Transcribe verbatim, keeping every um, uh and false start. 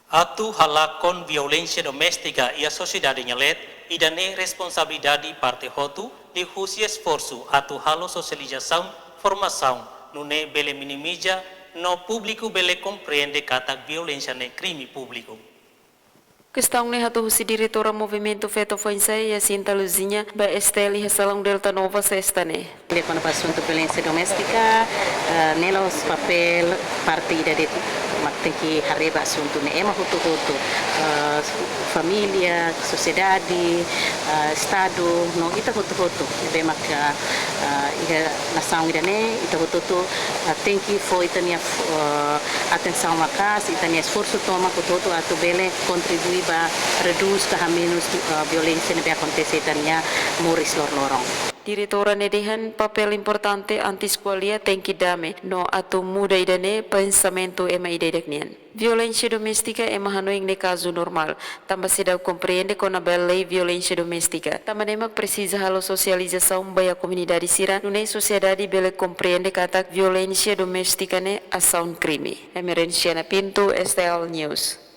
Atu halakon violénsia doméstika iha sosiedade nia leet, ida-ne'e responsabilidade parte hotu, liuhusi esforsu atu halo sosializasaun, formasaun, nune'e bele minimiza no públiku bele komprende katak violénsia ne'e krime públiku. Kestaun ne'e hato'o husi diretora Movimentu Feto Foin-Sa'e, Jacinta Luzinha, ba S T L iha Salaun Delta Nova, Sesta ne'e. Liga kona-ba asuntu violénsia doméstika, eh, ne'e la'ós papél parte ida de'it mak tenke haree ba asuntu ne'e, ema hotu-hotu, eh, família, sosiedade, eh, Estadu, no ita hotu-hotu ne'ebé maka, eh, iha nasaun ida-ne'e, ita hotu-hotu, eh, tenke fó ita-nia, eh, atensaun maka'as, ita-nia esforsu tomak hotu-hotu atu bele kontribui ba redús ka hamenus, eh, violénsia ne'ebé akontese ita-nia moris loroloron. Diretora ne'e dehan papél importante antes ko'alia tenke dame, no atu muda ida-ne'e pensamentu ema ida-idak nian. Violénsia doméstika ema hanoin ne'e kazu normál, tanba seidauk komprende kona-ba lei violénsia doméstika. Tanba ne'e mak presiza halo sosializasaun ba iha komunidade sira, nune'e sosiedade bele komprende katak violénsia doméstika ne'e asaun krime. Emerenciana Pinto, S T L News.